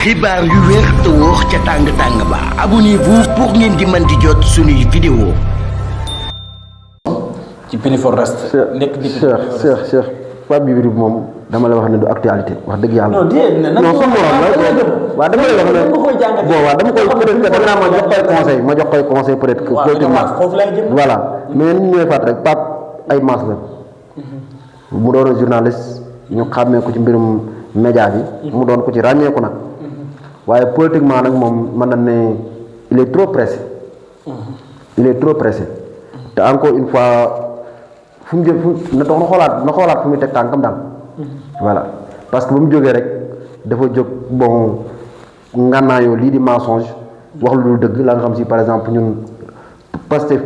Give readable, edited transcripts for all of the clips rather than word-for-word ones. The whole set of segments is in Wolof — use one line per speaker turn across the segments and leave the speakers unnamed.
xibaar yu wér te wóor ca tàng ba abonnez-vous pour ngeen di mën di jot suñuy vidéo
ci Pini Forest nek di
Cheikh Pape Djibril moom dama la wax ne du actualité wax dëgg yàlla.
non
su morom la waaw dama lay wax ne bon waaw dama koy peut-être que dama ma jox koy conseil peut-être que politiquement voilà mais ñu ñooy fàtt rek Pape ay maas la mu doon journaliste ñu xàmmee ko ci mbirum média bi mu doon ko ci ràññeeku nag waaye politiquement nag moom mën na ne il est trop pressé te encore une fois fu mu jël na tax na xoolaat fu muy teg tànkam daal voilà parce que ba mu jógee rek dafa jóg bon ngànnaayoo lii di mensonge wax lu dul dëgg la nga xam si par exemple ñun Pastef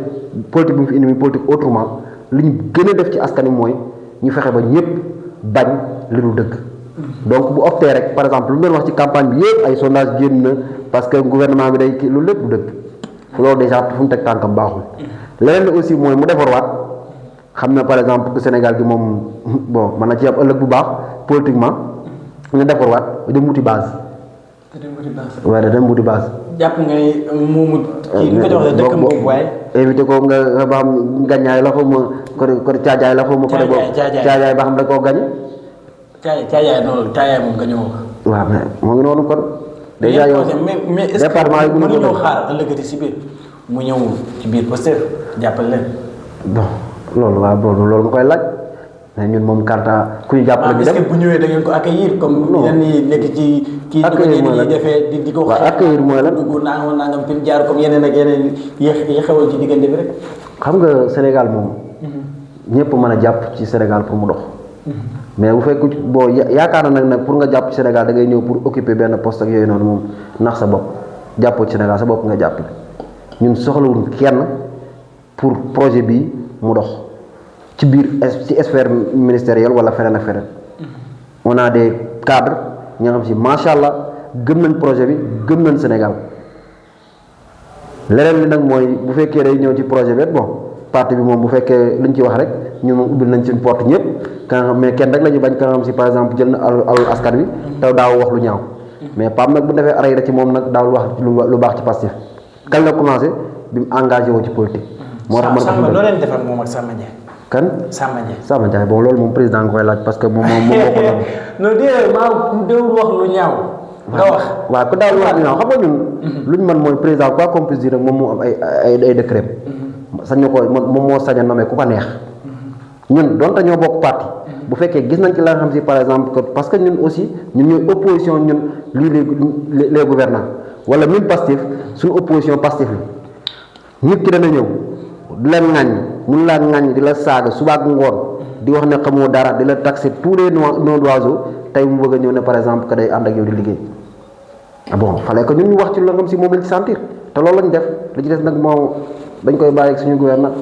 politique bi mu fi indi muy politique autrement li ñu gën a def ci askan wi mooy ñu fexe ba ñëpp bañ li dul dëgg donc bu optee rek par exemple lu ngeen wax ci campagne bi yëpp ay sondage génn na parce que gouvernement bi day kii loolu lépp du dëgg loolu déjà fu mu teg tànkam baaxul leneen li aussi mooy mu defarwaat xam na par exemple que Sénégal gi moom bon mën na ci am ëllëg bu baax politiquement nga defarwaat dem wuti base. waaye dem wuti base.
jàpp nga ni moomu kii nu ko jox dëkkam boobu waaye.
invité ko nga ba xam gañaay la fa ma côté caajaay la fa ma côté boobu caajaay ba xam da koo gañe.
caajaay noonu caajaay moom gañe woo ko.
waaw mais moo ngi noonu kon. déjà yow
mais est-ce que mënuñoo xaar ëllëgati si biir mu ñëw ci biir Pastef jàppale leen.
bon loolu waaw loolu nga koy laaj mais ñun moom karta ku ñu jàppale.
est-ce que bu ñëwee da ngeen ko accueillir comme yenn yi nekk ci kii
accueillir mooy lan
di ko
waaw accueillir mooy lan
dugg nangam fi mu jaar comme yeneen ak yeneen yi xewal ci diggante bi rek.
xam nga Sénégal moom ñëpp mën a jàpp ci Sénégal pour mu dox mais bu fekk boo yaakaar na nag pour nga jàpp ci Sénégal da ngay ñëw pour occuper benn poste ak yooyu noonu moom nax sa bopp jàppoo ci Sénégal sa bopp nga jàppale ñun soxlawul kenn pour projet bi mu dox ci biir ci sphère ministérielle wala feneen ak feneen on a des cadres ñi nga xam si macha allah gëm nañ projet bi gëm nañ Sénégal leneen li nag mooy bu fekkee day ñëw ci projet bi bon parti bi moom bu fekkee luñ ci wax rek ñun moom ubbil nañ seen porte ñëpp mais kenn rek la ñu bañ ka nga xam si par exemple jël na alal askan wi te daaw wax lu ñaaw mais Pape nag bu defee arrêté ci moom nag daawul wax lu baax ci Pastef kañ la commencé bi mu engagé woo ci politique. moo tax
Samba loo leen defar moom ak Samba Ndiaye.
kan Samba Ndiaye bon loolu moom président nga koy laaj parce que moom moo ko doon.
non déedéet maa déwul wax lu ñaaw. nga wax
waaw ku daawul wax lu ñaaw xam nga ñun. lu ñu mën mooy président quoi qu'on puisse dire rek moom moo am ay décret. sañ na ko moom moo sañ a nommé ku ko neex. ñun donte ñoo bokk parti. bu fekkee gis nañ ci la nga xam si par exemple que parce que ñun aussi ñun ñooy opposition ñun lii les gouvernants wala ñun Pastef suñu opposition Pastef la nit ki dana ñëw di la ŋàññ mun laa ŋàññ di la saaga suba ak ngoon di wax ne xamoo dara di la taxer tous les noms d'oiseaux tey mu bëgg a ñëw ne par exemple que day ànd ak yow di liggéey bon fallait que ñun ñu wax ci la nga xam si moom lañ ci sentir te loolu lañ def li ci des nag moo dañ koy bàyyi ak suñu gouvernant